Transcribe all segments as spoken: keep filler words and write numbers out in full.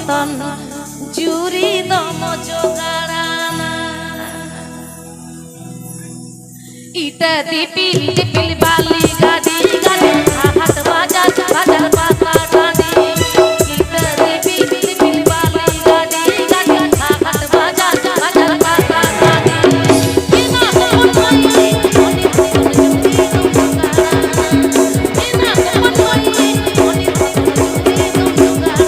ᱛᱚᱱ ᱡᱩᱨᱤ ᱫᱚᱢ ᱡᱚᱜᱟᱲᱟᱱᱟ᱾ ᱤᱴᱟᱹ ᱫᱤᱯᱤᱞ ᱫᱤᱯᱤᱞ ᱵᱟᱞᱤ ᱜᱟᱹᱰᱤ ᱜᱟᱹᱰᱤ ᱦᱟᱴ ᱵᱟᱡᱟᱨ ᱵᱟᱡᱟᱨ ᱯᱟᱛᱟ ᱴᱟᱺᱰᱤ᱾ ᱤᱴᱟᱹ ᱫᱤᱯᱤᱞ ᱫᱤᱯᱤᱞ ᱵᱟᱞᱤ ᱜᱟᱹᱰᱤ ᱜᱟᱹᱰᱤ ᱦᱟᱴ ᱵᱟᱡᱟᱨ ᱵᱟᱡᱟᱨ ᱯᱟᱛᱟ ᱴᱟᱺᱰᱤ᱾ ᱢᱮᱱᱟᱜ ᱵᱚᱱ ᱢᱟᱹᱭ ᱢᱚᱱᱮ ᱠᱚ ᱡᱩᱫᱤ ᱫᱚ ᱡᱚᱜᱟᱲᱟ᱾ ᱢᱮᱱᱟᱜ ᱵᱚᱱ ᱢᱟᱹᱭ ᱢᱚᱱᱮ ᱠᱚ ᱡᱩᱫᱤ ᱫᱚ ᱡᱚᱜᱟᱲᱟ᱾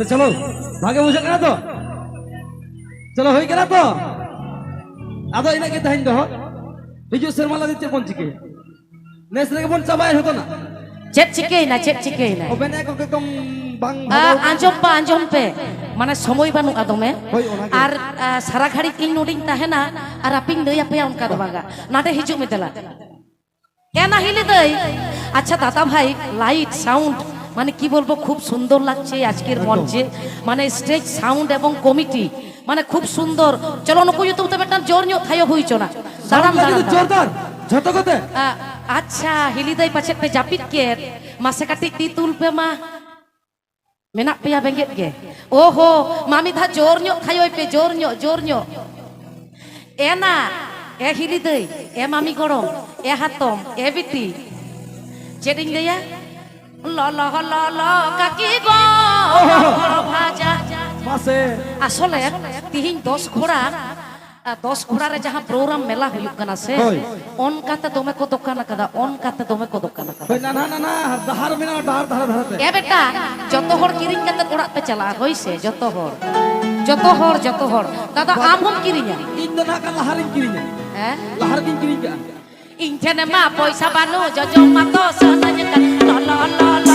ᱛᱚ ᱪᱚᱞᱚ, ᱵᱷᱟᱜᱮ ᱵᱩᱡᱷᱟᱹᱜ ᱠᱟᱱᱟ ᱛᱚ? ᱪᱚᱞᱚ, ᱦᱩᱭ ᱠᱟᱱᱟ ᱛᱚ? ᱟᱫᱚ ᱤᱱᱟᱹᱜ ᱜᱮ ᱛᱮᱦᱮᱧ ᱫᱚ᱾ ᱦᱤᱡᱩᱜ ᱥᱮᱨᱢᱟ ᱞᱟᱹᱜᱤᱫ ᱪᱮᱫ ᱵᱚᱱ ᱪᱤᱠᱟᱹᱭᱟ? ᱱᱮᱥ ᱨᱮᱜᱮ ᱵᱚᱱ ᱪᱟᱵᱟᱭᱟ ᱡᱷᱚᱛᱚᱱᱟᱜ᱾ ᱪᱮᱫ ᱪᱤᱠᱟᱹᱭᱮᱱᱟ, ᱪᱮᱫ ᱪᱤᱠᱟᱹᱭᱮᱱᱟ? ᱚ, ᱢᱮᱱᱮᱫ ᱠᱚ ᱮᱠᱫᱚᱢ ᱵᱟᱝ ᱟ, ᱵᱷᱟᱜᱟᱣ ᱠᱟᱱᱟ᱾ ᱟᱸᱡᱚᱢ ᱯᱮ, ᱟᱸᱡᱚᱢ ᱯᱮ, ᱢᱟᱱᱮ ᱥᱚᱢᱚᱭ ᱵᱟᱹᱱᱩᱜᱼᱟ ᱫᱚᱢᱮ᱾ ᱦᱳᱭ, ᱚᱱᱟᱜᱮ᱾ ᱟᱨ, ᱟ, ᱥᱟᱨᱟ ᱜᱷᱟᱹᱲᱤᱡ ᱤᱧ ᱱᱚᱰᱮᱧ ᱛᱟᱦᱮᱱᱟ ᱟᱨ ᱟᱯᱮᱧ ᱞᱟᱹᱭ ᱟᱯᱮᱭᱟ, ᱚᱱᱠᱟ ᱫᱚ ᱵᱟᱝᱟ᱾ ᱱᱟᱰᱮ ᱦᱤᱡᱩᱜ ᱢᱮ ᱫᱮᱞᱟ᱾ ᱮ ᱱᱟ ᱦᱤᱞᱤ ᱫᱟᱹᱭ, ᱟᱪᱪᱷᱟ ᱫᱟᱫᱟ ᱵᱷᱟᱭ, light, sound, ᱢᱟᱱᱮ ᱠᱤ ᱵᱚᱞᱵᱚ, ᱠᱷᱩᱵ ᱥᱩᱱᱫᱚᱨ ᱞᱟᱜᱪᱷᱮ ᱟᱡᱠᱮᱨ ᱮᱠᱫᱚᱢ᱾ ᱢᱚᱧᱪᱮ, ᱢᱟᱱᱮ stage sound ᱮᱵᱚᱝ committee, ᱢᱟᱱᱮ ᱠᱷᱩᱵ ᱥᱩᱱᱫᱚᱨ᱾ ᱪᱚᱞᱚ ᱱᱩᱠᱩ ᱧᱩᱛᱩᱢ ᱛᱮ ᱢᱤᱫᱴᱟᱝ ᱡᱳᱨ ᱧᱚᱜ ᱛᱷᱟᱭᱚ ᱦᱩᱭ ᱦᱚᱪᱚᱱᱟ᱾ ᱥᱟᱱᱟᱢ ᱥᱟᱱᱟᱢ ᱫᱟᱬᱟᱱ ᱞᱟᱹᱜᱤᱫ ᱫᱟᱬᱟᱱ᱾ ᱡᱳᱨᱫᱟᱨ, ᱡᱷᱚᱛᱚ ᱠᱚᱛᱮ᱾ ᱟ, ᱟᱪᱪᱷᱟ, ᱦᱤᱞᱤ ᱫᱟᱹᱭ ᱯᱟᱪᱮᱫ ᱯᱮ ᱡᱟᱹᱯᱤᱫ ᱠᱮᱫ, ᱢᱟᱥᱮ ᱠᱟᱹᱴᱤᱡ ᱛᱤ ᱛᱩᱞ ᱯᱮ ᱢᱟ᱾ ᱢᱮᱱᱟᱜ ᱯᱮᱭᱟ ᱵᱮᱸᱜᱮᱫ ᱜᱮ? ᱳᱦᱳ, ᱢᱟ ᱢᱤᱫ ᱫᱷᱟᱣ ᱡᱳᱨ ᱧᱚᱜ ᱛᱷᱟᱭᱚᱭ ᱯᱮ, ᱡᱳᱨ ᱧᱚᱜ, ᱡᱳᱨ ᱧᱚᱜ᱾ ᱮ ᱱᱟ, ᱮ ᱦᱤᱞᱤ ᱫᱟᱹᱭ, ᱮ ᱢᱟᱢᱤ ᱜᱚᱲᱚᱢ, ᱮ ᱦᱟᱛᱚᱢ, ᱮ ᱵᱤᱴᱤ᱾ ᱪᱮᱫ ᱤᱧ ᱞᱟᱹᱭᱟ? ᱞᱚᱞᱚ, ᱞᱚᱞᱚ, ᱠᱟᱹᱠᱤ ᱜᱚ, ᱦᱚᱲ ᱵᱷᱟᱡᱟ᱾ ᱢᱟᱥᱮ᱾ ᱟᱥᱚᱞᱮ, ᱛᱤᱦᱤᱧ ᱫᱚᱥ ᱜᱷᱚᱲᱟ, ᱟ, ᱫᱚᱥ ᱜᱷᱚᱲᱟ ᱨᱮ ᱡᱟᱦᱟᱸ ᱯᱨᱳᱜᱨᱟᱢ ᱢᱮᱞᱟ ᱦᱩᱭᱩᱜ ᱠᱟᱱᱟ ᱥᱮ, ᱦᱳᱭ᱾ ᱚᱱᱠᱟᱛᱮ ᱫᱚᱢᱮ ᱠᱚ ᱫᱚᱠᱟᱱ ᱟᱠᱟᱫᱟ, ᱚᱱᱠᱟᱛᱮ ᱫᱚᱢᱮ ᱠᱚ ᱫᱚᱠᱟᱱ ᱟᱠᱟᱫᱟ᱾ ᱦᱳᱭ, ᱱᱟᱱᱦᱟ, ᱱᱟᱱᱦᱟ ᱰᱟᱦᱟᱨ ᱢᱮᱱᱟᱜᱼᱟ, ᱰᱟᱦᱟᱨ ᱫᱷᱟᱨᱮ ᱫᱷᱟᱨᱮ ᱛᱮ᱾ ᱮ ᱵᱮᱴᱟ, ᱡᱚᱛᱚ ᱦᱚᱲ ᱠᱤᱨᱤᱧ ᱠᱟᱛᱮ ᱚᱲᱟᱜ ᱯᱮ ᱪᱟᱞᱟᱜᱼᱟ, ᱦᱳᱭ ᱥᱮ, ᱡᱚᱛᱚ ᱦᱚᱲ᱾ ᱡᱚᱛᱚ ᱦᱚᱲ, ᱡᱚᱛᱚ ᱦᱚᱲ᱾ ᱫᱟᱫᱟ, ᱵᱟ-, ᱟᱢ ᱦᱚᱸᱢ ᱠᱤᱨᱤᱧᱟ? ᱤᱧ ᱫᱚ ᱱᱟᱜ ᱠᱷᱟᱱ ᱞᱟᱦᱟ ᱨᱤᱧ ᱠᱤᱨᱤᱧᱟ᱾ ᱦᱮᱸ? ᱞᱟᱦᱟ ᱨᱮᱜᱤᱧ ᱠᱤᱨᱤᱧ ᱠᱟᱜᱼᱟ᱾ ᱤᱧ ᱴᱷᱮᱱ ᱢᱟ ᱯᱚᱭᱥᱟ ᱵᱟᱹᱱᱩᱜ, ᱡᱚᱡᱚ ᱢᱟᱛᱚ ᱥᱟᱱᱟᱧ ᱠᱟᱱ᱾ ᱞᱚ, ᱞᱚ, ᱞᱚ, ᱞᱚ᱾